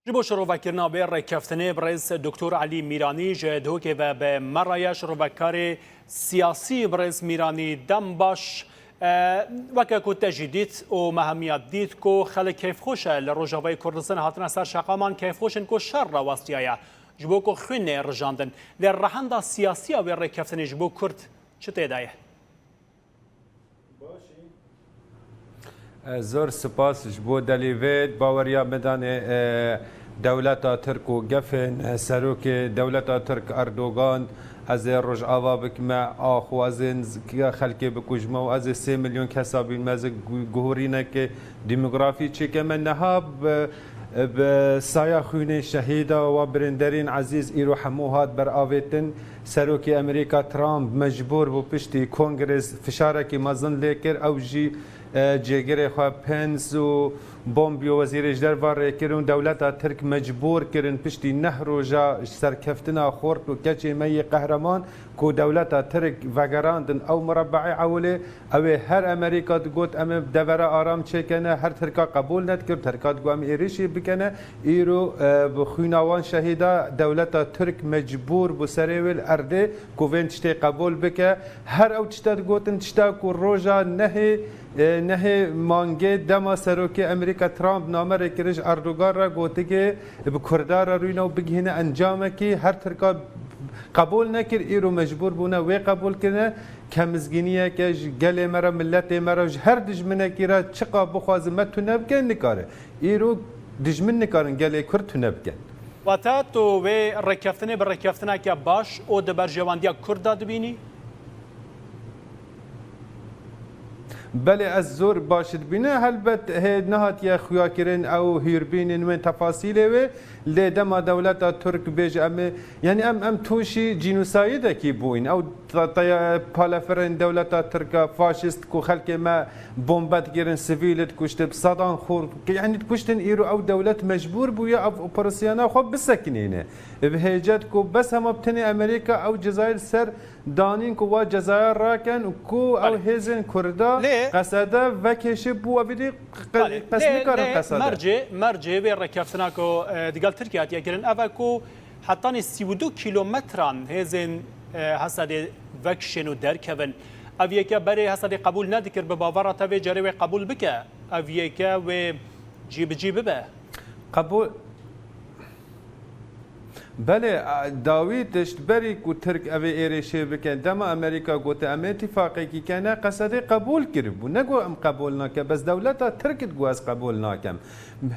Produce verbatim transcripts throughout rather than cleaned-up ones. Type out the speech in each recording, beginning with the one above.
Ji bo şirovekirina vê rêkeftinê birêz Doktor Elî Mîranî ji Duhokê ve bi me re ye. Şirovekarê siyasî birêz Mîranî, dem baş. E, weke ku te jî dît û me hemiya dît ku xelk keyfxweş e li Rojavayê Kurdistan hatine ser şeqaman, keyfxweş in ku şer rawestiyaye ji bo ku xwîn neyê rijandin. Lê rehenda siyasiya wê rêkeftinê ji bo Kurd çi tê de ye? E, zor spas ji bo delî vê. Baweriya min danê, e, dewleta Tirk û gefên, e, serokê dewleta Tirk Erdogan, ez ê Rojava bikime axwazên z-, xelkê bikujme û ez ê sê milyon kesa bînme, ez ê gu-, guhorîneke demografî çêkeme. Niha bi, bi saya xwînên şehîda wan birinderên ezîz îro hemû hat beravêtin. Serokê Amerîka Trump mecbûr bû piştî kongres fişarekî mezin lê kir. Ew jî, e, cêgirê xwe Pence û Pompeo wezîrê ji derva rêkir û dewleta Tirk mecbûr kirin piştî neh roja ji serkeftina xort û keçê me yê qehreman ku dewleta Tirk vegerandin ew murabbeê ewilê. Ew ê her Amerîka digot, em ê devera aram çêkene, her Tirka qebûl nedikir, Tirka digot em êrişî bikene. Îro, e, bi xwîna wan şehîda dewleta Tirk mecbûr bû serê wê li erdê ku vên tiştê qebûl bike. Her ew tişta digotin, tişta ku roja nehê, e, nehê mangê dema serokê Amerîka Trump name rêkirî ji Erdogan re gotigê bi Kurda re rûyne û bigihîne encamekî, her Tirka qebûl nekir, îro mecbûr bûne wê qebûl kirine. Kemizgîniyeke ji gelê me re, miletê me re, ji her dijminekî re çiqa bixwaze me tune bike, nikare. Îro dijmin nikarin gelê Kurd tune bikin. Wate tu wê rêkeftinê bi rêkeftineke baş û di berjewendiya Kurd de dibînî? Belê, ez zor baş dibînim. Helbet hê nehatiye xuyakirin ew hûrbînên wên tefasîlê wê. Lê dema dewleta Tirk bêje em ê, yanî em, em tûşî cînosayîdekî bûyn. Ew te-, te-, palefirên dewleta Tirk e, faşîst ku xelkê me bombe dikirin, sivîl dikuştin, bi sedan xort, yanî dikuştin, îro ew dewlet mecbûr bûye ev operasyona xwe bisekinîne. Bi hêcet ku bes hema bi tenê Amerîka ew Cezayir ser danîn ku wa Cezayir rakin û ku ew Belê. hêzên Kurda Lê qesede vekêşibû, evîdî qe-, Belê. qes Lê, nikarin lê qesede. mercê, mercê vê rêkeftina ku, e, digel Tirkiye hatiye kirin, ev e ku hetanî sî û du kîlometran hêzên, e, Hesedê vekişên û derkevin. Ev yeke berê Hesedê qebûl nedikir, bi bavara te vê carê wê qebûl bike. Ev yeke wê cî bi cî bibe. Qebûl. Belê, a, dawî tişt berî ku Tirk evê êrişê bike, dema Amerîka gote, em ê tifaqekî kene, Qesedê qebûl kiribû. Negot em qebûl nake, bes dewleta Tirk digot ez qebûl nakem.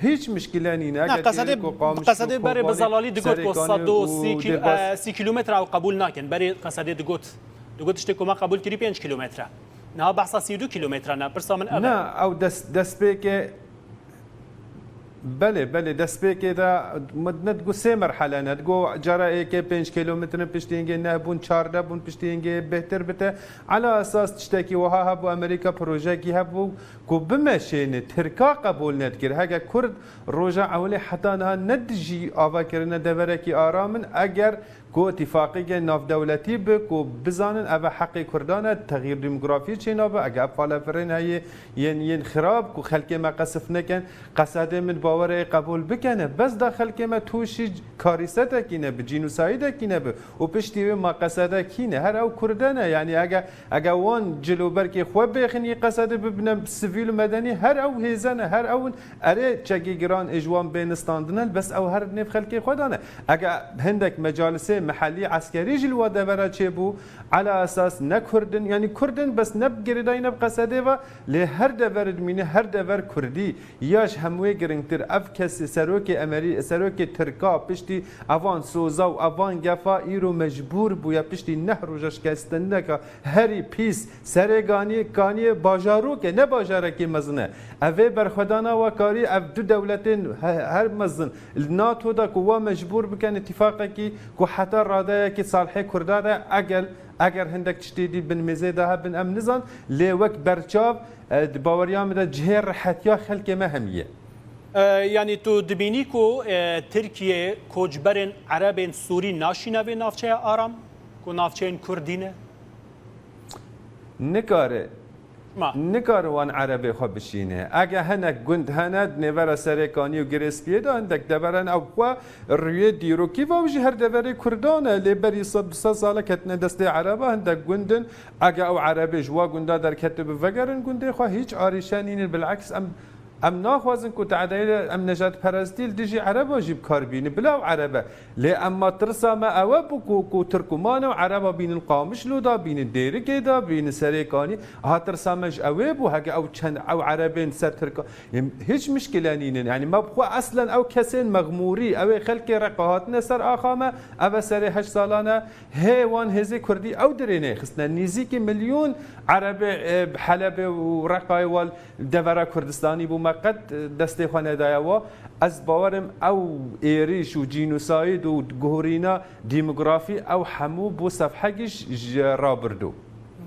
Hîç mişkile nîne. Na, Eger Qesedê, têrê ku Qamişlo, Qesedê berê bi Kobanê, zelalî digot ku Serêkanê sed û sî û kîl-, Dêrbas- e, sî kîlometre ew qebûl nakin. Berê Qesedê digot, digot tiştê ku me qebûl kirî pênc kîlometre. Niha behsa sî û du kîlometre ne. Pirsa min ev e. Na, ew des-, destpêkê Belê, belê, destpêkê de me ne digo sê merhele ne, digo cara êkê pênc kîlometre, piştî hingê neh bûn, çardeh bûn, piştî hingê bêhtir bite. Ela esas tiştekî wiha hebû, Amerîka projeyekî hebû ku bimeşêne, Tirka qebûl nedikir. Heke Kurd roja ewilê heta niha ne dijî ava kirine deverekî aram in, eger ku îtifaqeke navdewletî bi ku bizanin ev e heqê Kurdan e, texyîr demografî çênabe, eger ev falefirên heye yên, yên xirab ku xelkê me qesif nekin, Qesedê min bawerê qebûl bikene, bes da xelkê me tûşî karîsetekî nebe, cînosayîdekî nebe û piştî wê ma Qesede kî ne? Her ew Kurde ne. Yanî ege, ege wan cil û berkê xwe bêxin yê Qesedê bibine sivîl û medenî, her ew hêze ne, her ew in. Erê, çekî giran ê ji wan bêne standine, bes ew her nêv xelkê xwe de ne. Ege hindek mecalisê mehellî eskerî jî li wa devera çêbû, ela esas ne Kurd in, yanî Kurd in, bes ne bi girêdayî ne bi Qesedê ve, lê her dever dimîne, her dever Kurdî. Ya ji hemûyê giringtir, ev kesê serokê Emerî-, serokê Tirka piştî evan soza û evan gefa îro mecbûr bûye piştî neh roja şikestineka herî pîs serê ganî-, kaniyê bajarokê, ne bajarekê mezin e. Ev ê berxwedana we karî ev du dewletên he-, her mezin li NATO de ku we mecbûr bikin îtîfaqekî ku heta radeyekî salihê Kurda de egel, eger hindek tiştê dî bin mêzê de hebin em nizan, lê wek berçav E, di baweriya min de cihê rihetiya xelkê me hemiye. E, yanî tu dibînî ku, e, Tirkiye koçberên Erebên Sûrî naşîne vê navçeya aram ku navçeyên Kurdî ne? Nikare. Ma. Nikare wan erebê xwe bişîne. Ege hinek gund hene, di nêvera Serêkanî û Girêspiyê de hindek dever hene, ew xwe rûyê dîrokî ve, ew jî her deverê Kurdan e. Lê berî sed, du sed sal e ketine destê ereba, hindek gund in. Ege ew erebê ji wa gunda derketibe vegerin gundê xwe, hîç arîşe nînin. Bileks em, em naxwazin ku te'deyê em nejadperestî li dijî ereba jî bi kar bînin. Bila ew ereb e. Lê emma tirsa me ew e bû ku, ku Tirkoman û ereba bînin Qamişlo de, bînin Dêrikê de, bînin Serêkanî. Aha tirsa me ji ew ê bû, heke ew çend, ew erebên ser Tirka-, Em, hîç mişkile nînin. Yanî me bi xwe eslen ew kesên mexmûrî, ew ê xelkê Reqa hatine ser axa me, ev e serê heşt salan e, hê wan hêzê Kurdî ew dirê nêxistine. Nîzîkî milyon erebê, e, bi Helebê û Reqayê wal devera Kurdistanî bû, me qet, e, destê xwe nedaye wa. Ez bawerim ew êrîş û cînosayîd û guhurîna demografî ew hemû bû sefhegî ji, ji rabirdû.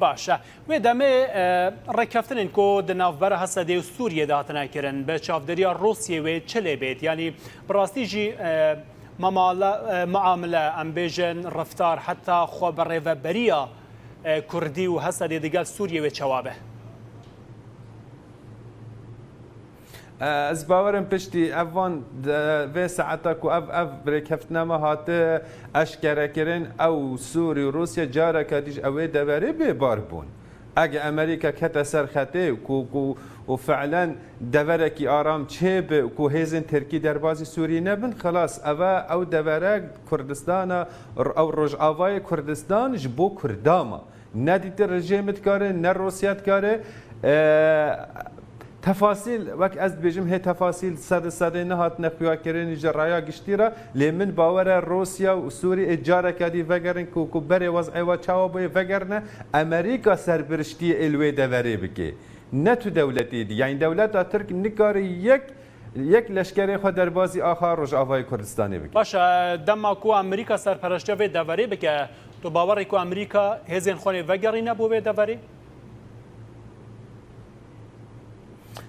Baş e. Wê demê, e, rêkeftinên ku di navbera Hesedê û Sûriyê de hatine kirin, bi çavdêriya Rûsyê wê çi lê bêt? Yanî bi rastî jî, e, mamala-, e, muamele, em bêjin reftar, heta xwe bi rêveberiya, e, Kurdî û Hesedê digel Sûriyê wê çawa be? Ez bawerim piştî ev van de, vê saeta ku ev, ev rêkeftina me hate eşkerekirin, ew Sûrî û Rûsya careke dî ji ew ê deverê bêbar bûn. Ege Amerîka kete ser xetê ku, ku û fi'len deverekî aram çêbe ku hêzên Tirkî derbazî Sûrî nebin, xilas, ev e, ew devere Kurdistana, ew Rojavayê Kurdistan ji bo Kurda ma. Ne dîtir rejîmê dikare, ne Rûsya dikare. E, tefasîl, wek ez dibêjim, hê tefasîl sed sedê nehatine xuyakirin ji raya giştî re, lê min bawer e Rûsya û Sûrî ê careke dî vegerin ku, ku berê wez'ê we çawa bûye vegerine, Amerîka serbiriştiyê ê li wê deverê bike. Ne tu dewletê dî. Yanî dewleta Tirk nikare yek Yek leşkerê xwe derbazî axa Rojavayê Kurdistanê bike. Baş e, dema ku Amerîka serpereştiya vê deverê bike, tu bawer î ku Amerîka hêzên xwe lê vegerîne bo vê deverê?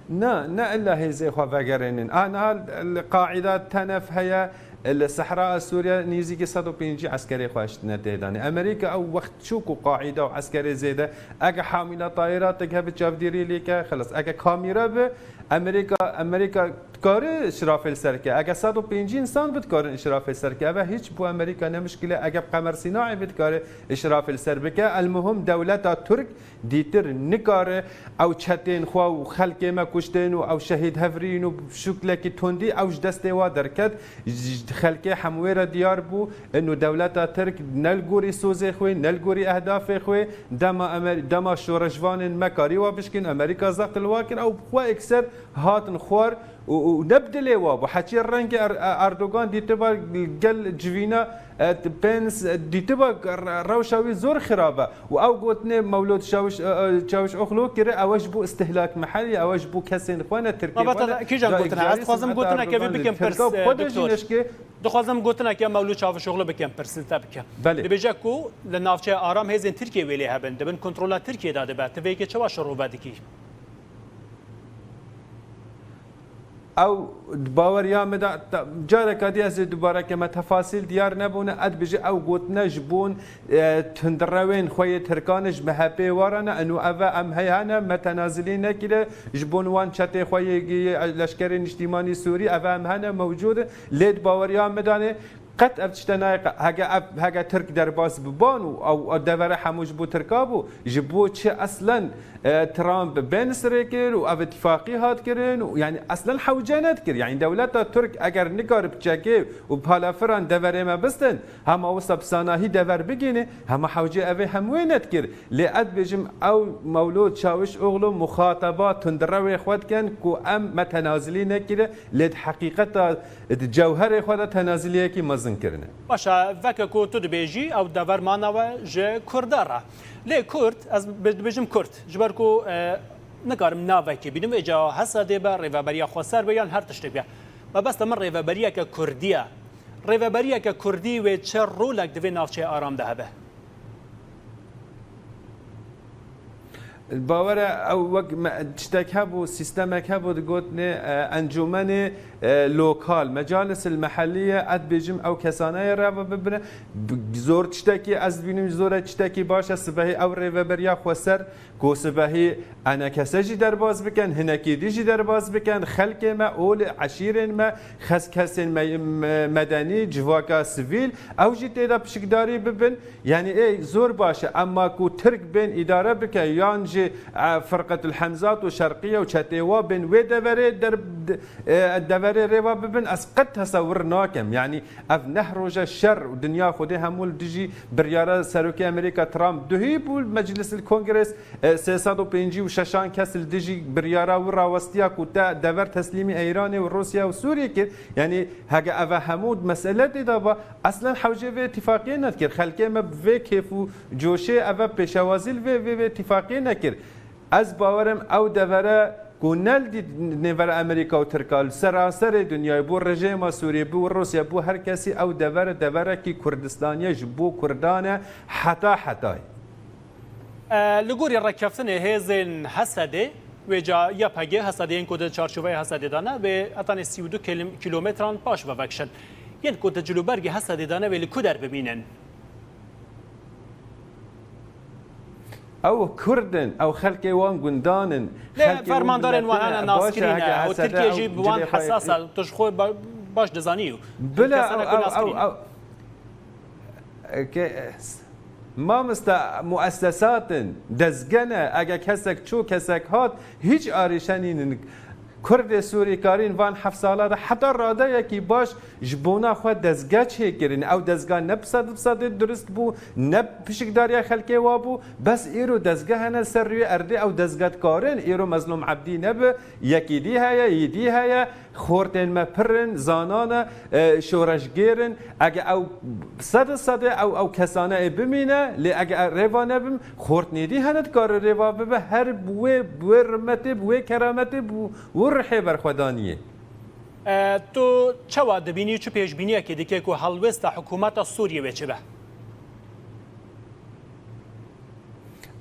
Na, ne illa hêzê xwe vegerînin. A niha li Qaîda tenef heye, li Sehra Sûriye nîzîkî sed û pêncî eskerê xwe hiştine têdanê. Amerîka ew wext çû ku Qaîda û eskerê zêde, ege hamîla tayîratek hebe çavdêrî lê ke, xilas. Ege kamîra bi, Amerîka, Amerîka dikare îşrafê li ser ke. Ege sed û pêncî însan bi dikarin îşrafê ser ke. Eve hîç bo Amerîka ne mişkil e. Ege bi Qemer Sînaî bi dikare îşrafê li ser bike. Elmuhim dewleta Tirk dîtir nikare ew çetên xwe û xelkê me kuştên û ew şehîd hevrîn û şuklekî tundî ew ji destê wa derket. Ji xelkê hemû wê re diyar bû. Ino dewleta Tirk ne li gorî sozê xwe, ne li gorî ehdafê xwe, dema Amer-, dema şoreşvanên me karî wa bişkin, Amerîka zext li wa kir, ew bi xwe ekser hatin xwar û, û ne bi dilê wa bû. Heçî rengê Er-, Erdogan dîtiba gel civîna, e, Pence, e, dîtiba re-, rewşa wî zor xirab e. Û ew gotinê Mewlûd Çawiş, e, e, Çawişoglu kire, ew ji bo istihlak mehel ye, ew ji bo kesên xwe ne, Tirkê Mabata xwe ne. Kîjan gotina? Ez dixwazim gotineke wî bikim pirs, e, doktor. Dixwazim gotineke Mewlûd Çavuşoglu bikim, pirs li te bikim. Belê. Dibêje ku li navçeya aram hêzên Tirkiyê wê lê hebin, di bin kontrola Tirkiyê de dibe. Tu vê yekê çawa şirove dikî? Ew di baweriya min de, te-, careka dî ez ê dubare keme, tefasîl diyar nebûne, ez dibêjim ew gotine ji bon e, tundrewên xwe yê Tirkan ji M H P wa re ne, eno eve em hey hene, me tenazilî nekire, ji bo wan çetê xwe yê, yê leşkerê niştîmanî Sûrî, eve em hene, mewcûd in, lê di baweriya min de ne, qet ev tişte nayê qe-, hege ev, hege Tirk derbas biban û ew, ew devere hemû ji bo Tirka bû, ji bo çi eslen, e, Trump bên sirê kir û ev îtifaqî hat kirin û, yanî, eslen hewce nedikir. Yanî dewleta Tirk eger nikare bi çekê û palafiran deverê me bistin, hema wisa bi sanahî dever bigihîne, hema hewcê ev ê hemûyê nedikir. Lê ez dibêjim, ew Mewlûd Çawişoglu muxateba tundrewê xwe dikin ku em me tenazilî nekire, lê di heqîqeta, di cewherê xwe de tenaziliyekî mezin kirine. Baş e, veke ku tu dibêjî, ew dever mane we ji Kurda re. Lê Kurd, ez bi-, dibêjim Kurd, ji ber ku, e, nikarim navekê bînim, vêca Hesedê be, rêveberiya xweser be yan her tiştek be. Mebesta min rêveberiyeke Kurdî ye. Rêveberiyeke Kurdî wê çi rolek di vê navçeya aram de hebe? Bawer e, ew wek me, tiştek hebû, sîstemek hebû, digotinê, e, encûmenê, e, lokal, mecalis el meheliye, ez dibêjim ew kesane ye reva bibine. B-, zor tiştekî ez dibînim, zor e tiştekî baş e, sibehî ew rêveberiya xweser ku sibehî enekese jî derbas bikin, hinekî dî jî derbas bikin, xelkê me, olê, eşîrên me, xes-, kesên me, me, medenî, civaka sivîl, ew jî tê de pişikdarî bibin. Yanî ê zor baş e, emma ku Tirk bên îdare bike, yan jî, e, Firqetul Hemzat û Şerqiye û çetê wa bên wê deverê der-, de-, e, deverê rêva bibin, ez qet tesewir nakim. Yanî ev neh roje şer û dinya xwedê hemû li dijî biryara Serokê Amerîka Trump duhî bû, Meclis el Kongres, e, sê sed û pêncî û şeşan kes li dijî biryara wî rawestiya ku te dever teslîmî Îranê û Rûsya û Sûriyê kir. Yanî hege eve hemû mesele tê de ba, eslen hewcê vê îtîfaqiyê nedikir. Xelkê me bi vê kêf û coşê eve pêşewazî li vê, vê, vê îtîfaqiyê nekir. Ez bawerim ew devere ku ne li dî nêvera Amerîka û Tirka, li seranserê dinyayê, bo rejêma Sûriyê, bo Rûsya, bo her kesî ew devere, deverekî Kurdistaniye ji bo Kurdan e heta hetayê. E, li gorî rêkeftinê hêzên Hesedê, wê ca Y P G Hesedê yên ku di çarçoveya Hesedê de ne, wê hetanê sî û du kilim-, kîlometran paş ve vekişin. Yên ku di cilûbergê Hesedê de ne, wê li ku der bimînin? Ew Kurd in, ew xelkê wan gundan in. Lê xelkê wan fermandarên wan miletê ne, hene baş e, naskirî ne, heke û Hesede Tirkiye ew jî bi wan cilê xwe hesas e, tu ji xwe ba-, baş dizanî û Bila kesana ku ew, ew, naskirî ew, ne. ew, ke-, mamoste, muessesat in, dezge ne, ege kesek çû, kesek hat, hîç arîşe nînin. Kurdê Sûrî karîn van heft sala de heta radeyekî baş ji bona xwe dezge çêkirin. Ew dezga ne bi sed bi sedê durist bû, ne pişikdariya xelkê wa bû. Bes îro dezge hene ser rûyê erdê, ew dezge dikarin. Îro Mezlûm Ebdî nebe, yekî dî heye, yî dî heye. Xortên me pir in, zana ne, e, şoreşgêr in. Ege ew sed û sedê ew, ew kesane ê bimîne, lê ege ew rêva nebim, xortnêdî hene dikare rêva bibe, her bi wê, bi wê rimetê, bi wê kerametê, bi wê rihê berxwedaniyê. E, tu çawa dibînî, çi pêşbîniyekê dike ku helwêsta hikûmeta Sûriyê wê çi be?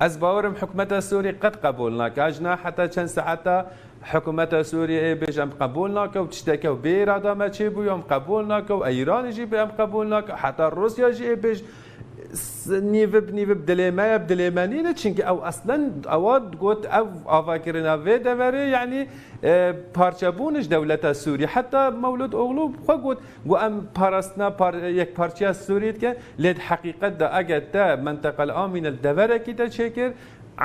Ez bawerim hikûmeta Sûrî qet qebûl nake. Ji niha heta çend saeta hikûmeta Sûrî ê bêje em qebûl nake û tişteke û bê îrada me çêbû, em qebûl nake û Îranê jî bê em qebûl nake. Heta Rûsya jî ê bêj s-, nîvib, nîvib dilê me ye, dilê me nîne. Çimkî ew eslen ewa got ev avakirina vê deverê, yanî, e, parçebûn ji dewleta Sûrî. Heta Mewlûd Oglû xwe got, got em parastina par-, yekparçeya Sûrî dikin. Lê di heqîqet de eger te menteqel amîne li deverekî te çêkir,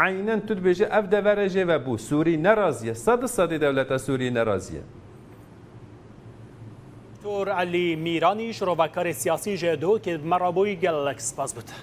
eynen tu dibêje ev devere jê ve bû. Sûrî nerazî ye. Sed û sedê dewleta Sûrî nerazî ye. Doktor Elî Mîranî, şirovakarê siyasî ji Duhokê bi me re bûyî, gelek spas bo te.